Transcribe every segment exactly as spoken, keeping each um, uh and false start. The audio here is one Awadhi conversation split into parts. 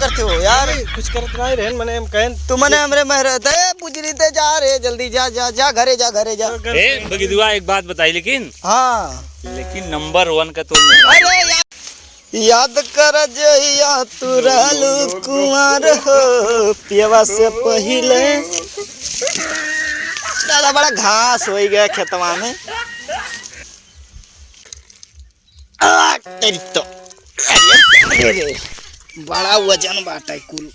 करते हो यार? नहीं, कुछ करत नहीं रहन, मने हम कहन। तू मने हमरे महर-, दे बुजरी दे, जा रे, जल्दी जा, जा, जा, घरे जा, घरे जा। तो घर ए, बगिदुआ, एक बात बताई लेकिन। हाँ। लेकिन नंबर वन का तो अरे यार। याद कर जहिया तू रहलू कुंवार हो, पियवा से पहिले। दादा, बड़ा घास होइ गया खेतवा में। आ, तेरी तो। अरे, अरे, बड़ा वजन बाटे कुल।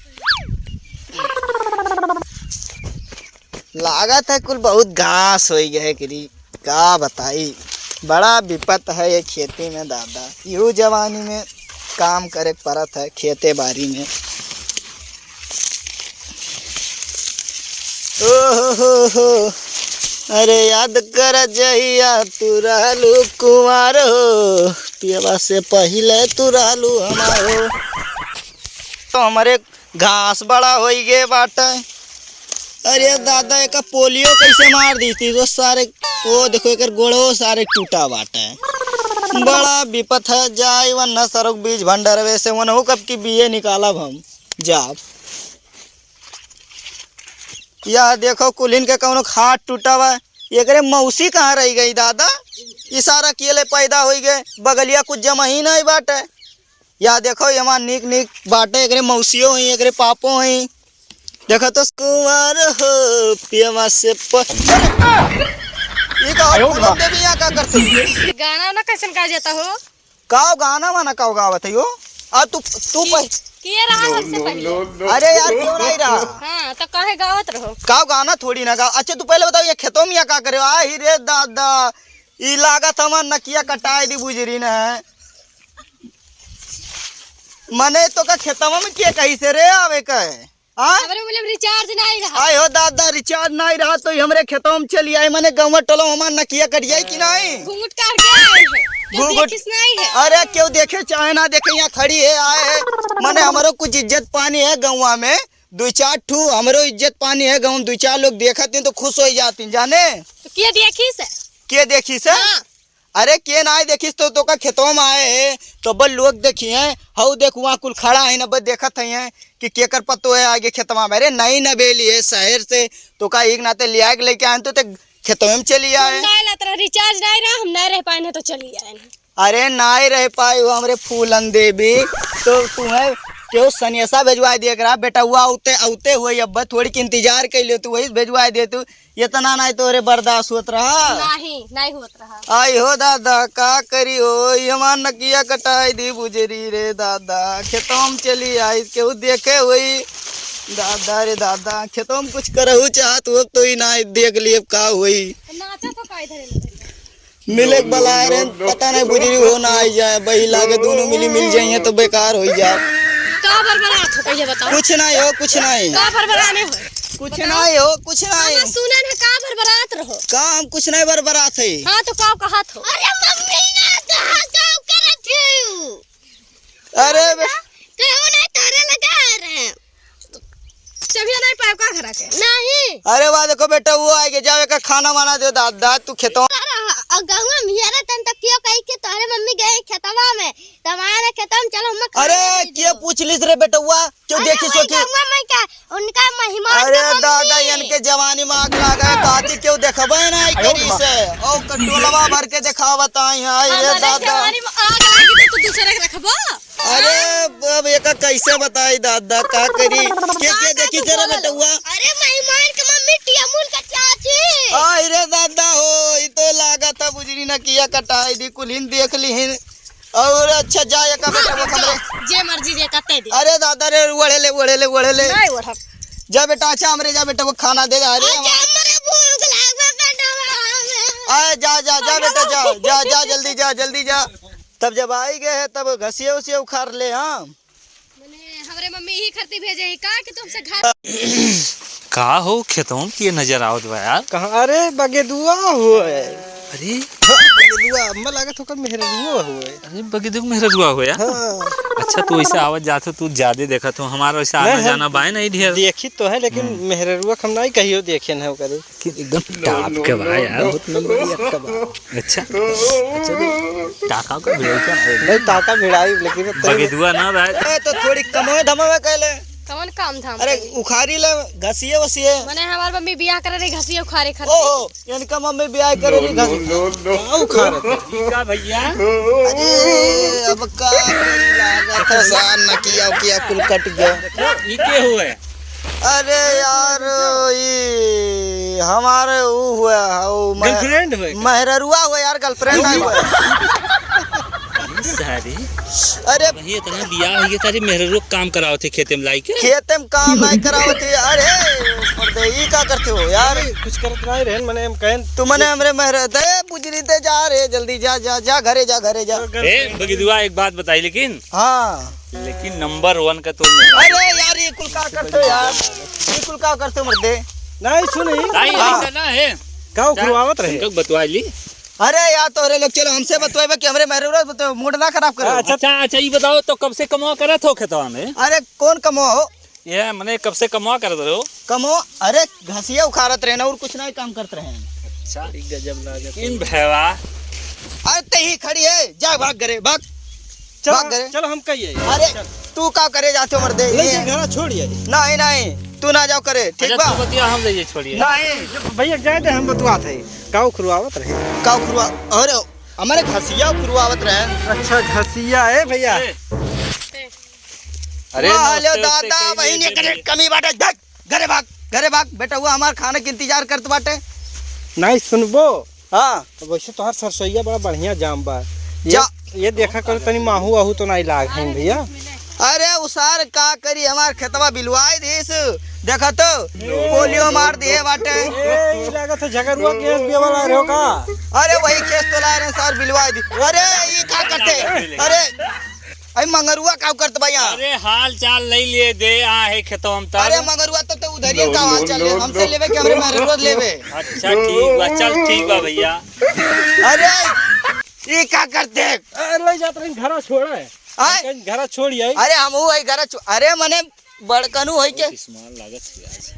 लागत है कुल बहुत घास होइ गए करी। का बताई, बड़ा विपत है ये खेती में दादा। इहू जवानी में काम करे के परत है खेते बारी में। ओ हो हो हो, अरे याद कर जहिया तू रहलू कुंवार हो, पियवा से पहिले तू रहलू हमार हो। तो हमरे घास बड़ा होई गे बाटे। अरे दादा, एका पोलियो कैसे मार दी थी? वो सारे, वो देखो, एकर गोड़ो सारे टूटा बाटे। बड़ा विपत है, जाई वन्ना सरक बीज भंडारवे से, वनहु कब की बिये निकालब हम, जाब। या देखो, कुलिन के कौनो हाथ टूटा बा, एकरे मौसी कहाँ रह गई दादा? ई सारा अकेले पैदा होई गए, बगलिया कुछ जमा ही नहीं बाटे। या देखो, एमा नीक नीक बाटे, एकरे मौसियो हई, एकरे पापो हई। देखो तो कुंवार हो, पियवा से प-, अरे! ई का हो, पूनम देवी यहाँ का करते? गाना ना कैसन गा जाता हो? का गाना वाना का गावत है यो? आ तू, तू की-, पह- किए रहा हमसे पहले? अरे यार, क्यों नहीं रहा? हाँ, तो काहे गावत रहो? का गाना थोड़ी ना गा। अच्छा, तू पहले बताओ, ये खेतों में यहाँ का करे? आ ही रे दादा, ई लागत हमार नकिया कटाए दी बुजरी न है। मने तो का खेतवा में के कही से रे आवे का है? हाँ? हमरे मोबाइल में recharge नहीं रहा। आय हो दादा, recharge नहीं रहा तो हमरे खेतवा में चली आई, मने गौवा टोला हमार नकिया कट जाई कि नहीं? घूंघट काट के आए हैं। जब घूंघट देखिस नहीं है। अरे क्यों देखे चाहे ना देखे, यहाँ खड़ी है, आए है। मने हमरो कुछ इज्जत पानी है गौवा में, दुई चार ठू हमरो इज्जत पानी है गौवा में, दुई चार लोग देखत हैं तो खुश हो जाती हैं, जाने? तो के देखिस है? के देखिस है? हाँ। अरे के नाई देखिस तो तोका खेतवा में आए है तो बल लोग देखी हैं, हऊ देख वहाँ कुल खड़ा है ना, बस देखत है कि केकर पतो है आगे खेतवा में। अरे नहीं नबेली है शहर से, तोका एक नाते लिया के लेके आए तो ते खेतवा में चली आए। हम नहीं लात रहा, recharge नहीं रहा, हम नहीं रह पाए ना तो चली आए ना। अरे नाई रह पाए हो हमरे फूलन देवी, तो तुम्हें क्यों सनेसा भेजवा दिया करा बेटा, हुआ उते, उते हुए अब थोड़ी के इंतजार कर लियो तू, वही भेजवा दे तू। इतना नाई तोरे बर्दाश्त होत रहा। नहीं, नहीं होत रहा। आई हो दादा, का करी हो, ई हमार नकिया कटाई दी बुजरी रे दादा। खेतवा में चली आई, केहू देखे होई। दादा रे दादा, खेतवा में कुछ करहु चाहत हो तो ई नाई देख लिए, अब का होई। नाचा तो का इधर है? मिले के बला रहे, पता नहीं बुजरी हो ना आई जाए, बही लागे दोनों मिली मिल जाइए तो बेकार हो जाए। का बरबरात हो, पहले बताओ। कुछ नहीं हो, कुछ नहीं। का बरबराने हो? कुछ बताओ। नहीं हो, कुछ नहीं। हम सुने न का बरबरात रहो। का हम कुछ नहीं बरबरात है। हाँ, तो का कहत हो? अरे मम्मी ना, कहाँ का करत हो? अरे बे- का? केहू नहीं तोरे लगा रहे। चबिया नहीं पाए का घरा के? नहीं। अरे वाह, देखो बेटा, वो आए के जाओ, एका खाना वाना दे दादा, तू खेतवा। अरे, और गौवा में हेरा तन तक क्यों कही कि तोहरे मम्मी गए खेतवा में, तमारे खेतवा में चलो, हम खाना अरे, दे के दो। पूछ लिस रे बेटवा? क्यों अरे, देखी वही सोची? गौवा में का, उनका मेहमान अरे के मम्मी। दादा, इनके जवानी में आग लागा है, दादी क्यों देखबे ना आई करी से? ओ, कटोलवा भर के देखावत आई है, ये हमारे दादा। जवानी में आग लागी तो तू दूसरे के रखबो? अरे, अब एका कैसे बताई दादा, का करी? के, के देखी जरा बेटवा? अरे, मेहमान के मम्मी टियमुल के चाची। आई रे दादा हो, ई तो लागत है बुजरी ना किया कटाई दी, कुलिन देख लिहिन। और अच्छा जा एका बेटा वो कमरे। जे मर्जी जे कते दे। अरे दादा रे, ओढ़े ले, ओढ़े ले, ओढ़े ले। नहीं ओढ़ब। जा बेटा, अच्छा हमरे जा बेटा वो खाना दे, अरे अच्छा, हमरे भूख लागल बेटा। आ, जा, जा, जा बेटा, जा, जा, जा, जल्दी जा, जल्दी जा। तब जब आई गए हैं, तब घसिया उसिया उखाड़ ले, हाँ। मने, हमरे मम्मी यही खरती भेजे ही का कि तुमसे घर का हो, खेतों की ये नजर आवत बा यार? कहाँ? अरे, बगेदुआ हो है। अरे, अम्मा लागत होकर मेहररुआ हुए। अरे, बगीदू के मेहररुआ हुए, हाँ? हाँ। अच्छा, तू ऐसे आवत जात हो, तू ज्यादा देखत हो, हमारा वैसे आना नहीं, हम जाना बाय नहीं ढेर। देखी तो है, लेकिन हम्म। मेहररुआ के हम नहीं कहियो देखे न ओकरे। कि एकदम top के बा यार, बहुत नंबर एक का बा। अच्छा। अच्छा, तो टाका का भिड़ाई का है? नहीं, टाका भिड़ाई, लेकिन अब तनी बगीदुआ ना रहे। ए, तो थोड़ी कमवे धमवे कैले। कौन काम धाम अरे, करी? उखाड़ी ले, घसिए वसिए। मने हमार मम्मी बियाह करे रही, घसिए उखाड़े खातिर। ओहो, इनका मम्मी बियाह करे रही, घस-, का उखाड़त? ई का भैया? अरे, अब का करी, लागत है सार नकिया उकिया कुल कट गया। ई के हुए? अरे यार, ई हमारे ऊ हुआ, ऊ मह-, girlfriend हुए का? मेहररुआ हुआ यार, girlfriend नहीं हुआ। सारी। अरे। वही इतना बियाह हुई है, सारी मेहररुआ काम करावत है खेते में लाई के। खेते में काम नहीं करावत है। अरे, मर्दे, ई का करते हो यार? अरे, कुछ करत नहीं रहन, मने हम कहन। तू मने हमरे मेहर-, दे बुजरी दे जा रे, जल्दी जा, जा, जा घरे जा, घरे जा। ए, बगीदुआ, एक बात बताई लेकिन। हाँ। लेकिन number one का तो मेहर-। अरे यार, ई कुल का करते हो यार? ई कुल का करते हो मर्दे? नहीं सुनी। नहीं, हाँ। ऐसा ना है। का उखरवावत रहे? इनका बतवा ली। अरे यार, तोहरे लोग चलो हमसे बतवाइबे कि हमरे मेहररुआ से बतवाइबे, mood ना खराब करो। अच्छा, अच्छा, ई बताओ तो कब से कमवा करत हो खेतवा में? अरे कौन कमवा हो? ये मने कब से कमवा करत रहो? कमवा, अरे घसिया उखाड़त रहे ना और कुछ नहीं काम करत रहे। अच्छा। ई गजब लागत इन है। भैवा। अरे ते ही खड़ी है, जा भाग घरे, भाग। चलो, भाग घरे। चलो हम कहिए। अरे चल। तू का करे जाते हो मर्दे? ले ये। जा, घरा छोड़िए। नहीं, नहीं, तू ना जाओ करे, ठीक अच्छा, बा? तू बतिया हम ले छोड़िए। नहीं। भैया जाए दे, हम बतुआत है। का उखरवावत रहे? का उखरवा-, अरे, हमारे घसिया उखरवावत रहे। अच्छा, घसिया है भैया। ए। अरे, वाह, नमस्ते, लो नमस्ते, दादा, कहिए, बहिन, कहिए। एकरे कमी बाटे, भाग, घरे भाग, घरे भाग। बेटा, वो हमार खाने के इंतजार करत बाटे। नहीं सुनबो? हाँ। तो वैसे तोहार सरसोईया बड़ा बढ़िया जाम बा। ये, जा। ये देखा करो तनी माहू वाहू तो नहीं लाग है भैया। अरे उसार का करी, हमार खेतवा बिलवाई दीस। देखा तो, पोलियो मार दिए बाटे। ए, ई लागत है झगरुआ गैस पिए वाला रहो का? अरे वही गैस तो ला रहे हैं सार, बिलवाई दी। अरे ई का करते? अरे, अरे मंगरुआ का करत बा यहाँ? अरे हाल चाल नहीं लिए दे, आ है खेतवा में तब। अरे मंगरुआ तो, तो उधर ही का हाल चाल ले, हमसे लेवे कि हमरे मेहररुआ लेवे? अच्छा ठीक बा, चल ठीक बा भैया। अरे ई का करते? अरे ले जात रही घरा छोड़ा है। आय? कहीं घरा छोड़ी आई। अरे हम वो है घरा छो-, अरे मने बड़कनू होई के? बहुत स्मार्ट लागत है आज।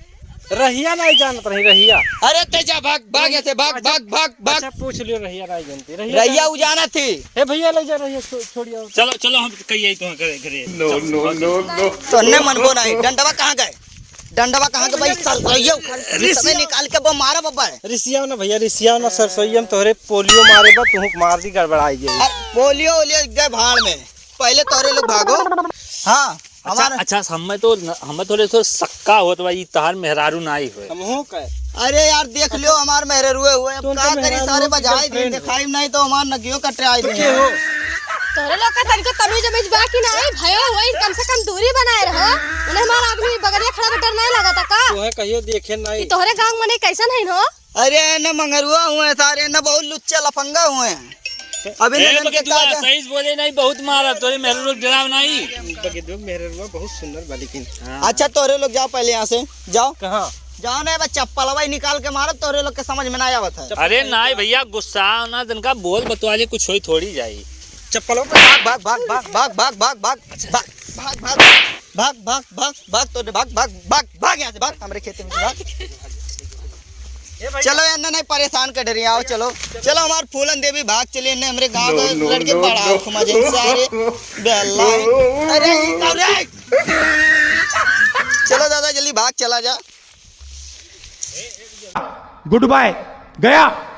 रहिया नहीं जानत रही, रहिया। अरे ते जा, भाग, भाग यहाँ से, भाग, अच्छा, भाग, भाग, भाग। अच्छा, पूछ लियो, रहिया नहीं जानती, रहिया रहिया जान- उ जानत थी। हे भैया, ले जा रहिया, छो-, छोड़ियो। चलो, चलो, हम कही आई तो घरे, घरे। No, चलो, no, चलो। No, no। तो अन्ने मनबो नहीं, डंडवा कहाँ गए? डंडवा कहाँ गए भाई? सर, रहिया उखाड़ के रिसिया। तबे निकाल के वो मारा बब्बा है। रिसिया ना भैया, रिसिया ना, सरसोईया में तोहरे पोलियो मारे बा, तुहूँ मार दी, गड़बड़ाई गई। अरे, पोलियो, ओलियो गए भाड़ में, पहले तोहरे लोग भागो। हाँ। अच्छा, हमारा अच्छा, हमें तो न-, हमें थोड़े थोड़े शक्का होत बा, ई तहार मेहरारू नाई होए। हमहू का? अरे यार, देख लियो, हमार मेहरारू हुए, अब तो उनका का करी, मेहरारू सारे की बजाई दी, girlfriend हो। दिखाई नहीं तो हमार नगियो कटराई तो दी। के हो? तोहरे लोग का तनिको तमीज उमीज बा कि नाई? भयो हुए, कम से कम दूरी बनाए रहो। उन्हें हमारा आदमी बगलिया खड़ा बा, डर नहीं लगा था का? तोहे कहियो देखे नहीं। कि तोहरे गाँव मने कैसन है हो? अरे, न मंगरुआ हुए सारे, न बहुत लुच्चा लफंगा हुए। अभी ए, न इनके बगीदुआ, का जा- सही से बोले नहीं, बहुत मारा, तोरे मेहरारू लोग डराव नहीं। बगीदुआ, मेहरारू बहुत सुंदर बा, लेकिन हाँ। अच्छा, तोरे लोग जाओ पहले यहाँ से, जाओ। कहाँ? जाओ ना, बस चप्पलवा ही निकाल के मारो, तोरे लोग के समझ में ना आवत है। अरे नाई भैया, गुस्सा ना, तनका बोल बतवा ले, कुछ होई थोड़ी जाई। चप्पलवा पे भाग, भाग, भाग। भाग, भाग, भाग, भाग, भाग, भाग, तो भाग, भाग, भाग, भाग यहाँ से, भाग, हमरे खेते में से भाग। ए भैया। चलो यार, ना, नहीं, परेशान कर रही, आओ, चलो, चलो, हमार फूलन देवी भाग चली, इन्हें हमरे गाँव के लड़के पढ़ाओ, खुमा जाए सारे, बेल्ला है। अरे, ये कौन रे? चलो दादा, जल्दी भाग, चला जा। Goodbye, गया।